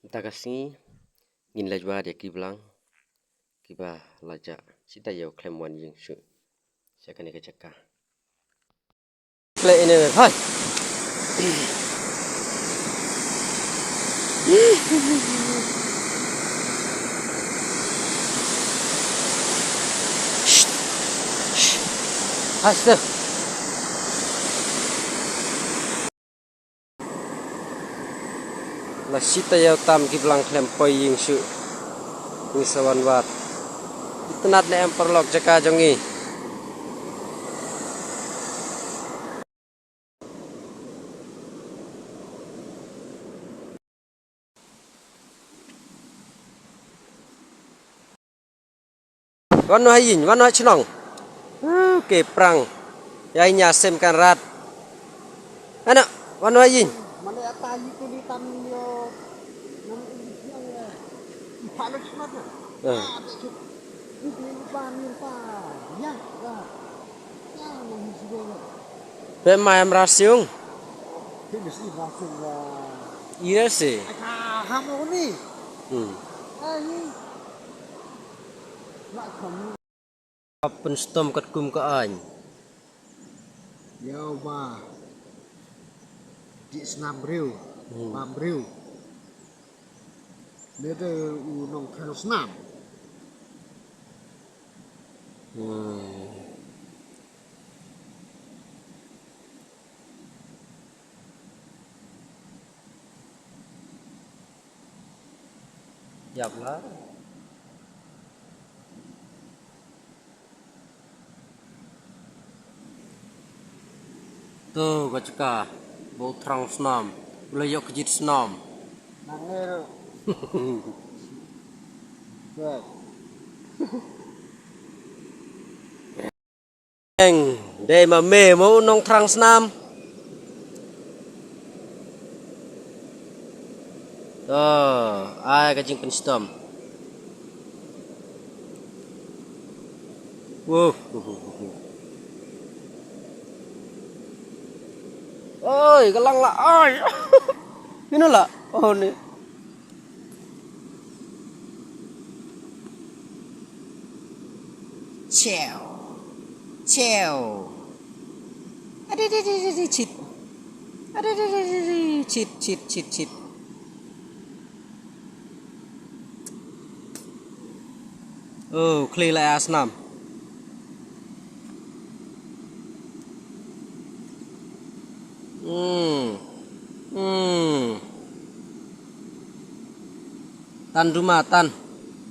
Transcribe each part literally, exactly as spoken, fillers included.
Mynta ka sngi ngin leit wad ïa ki blang kiba la jah shi taïew khlem wan ïing shuh sha kane ka jaka. Play ine, hai. Hai, stop. La shi taïew tam ki blang khlem poi ïing shuh. Ngi sa wan wad. Itynnad ne em paralok jaka jong ngi. Wan noh ha ïing, wan noh ha shnong. Uh, ke prang. Ïa ïa sem kan rat. Ana, wan noh ha ïing. Mane ata yi tu ni tan yo. Nam ini yang, eh, ipa lo smat na. Ah. Ah, ada cuk. Ini ni pa ni pa. Ya, ya. Ya, no hi si ya. Pe mai am rasiung. Pe mesti rasiung la. Iya sih. Ai ka ham lo ni. Hmm. Ai ni. Pynshitom katkum ka aiñ. Ïa uba dih snam briew, hmm, bam briew. Ne de u nongthrang snam. Hmm. Ïap la. To ka jaka ba u thrang snam, u la ïoh ka jingsnam. Nangel. Eng, dei ma me mo u nongthrang snam. To, ai ka jingpynshitom. Wow. Oi, ka lang la, oi. Mino la? Oh, ni. Cheo. Cheo. Ade, de, de, de, de, chit. Ade, de, de, de, de, chit, chit, chit, chit. Oh, khlieh la ïa snam. Hmm. Hmm. Tan duma, tan.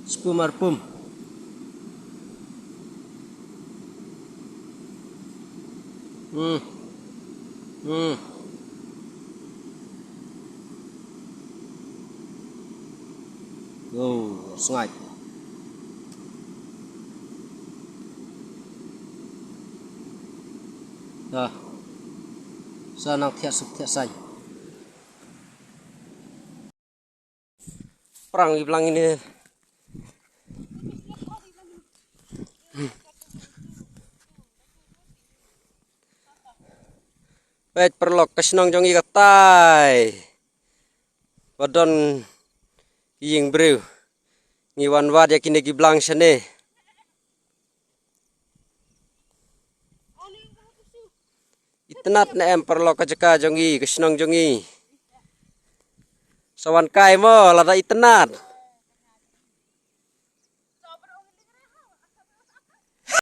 Spum ar pum. Hmm. Hmm. Oh, sngaid. Dah. Sa nang thiah suk thiah sain. Prang i blang ini. Peit paralok, ka shnong jong ngi katai. Ba don ïing briew. Ngi wan wad ïa kine ki blang shane. Itynnad ne em paralok ka jaka jong ngi, ka shnong jong ngi. Sa wan kai mo, lada itynnad.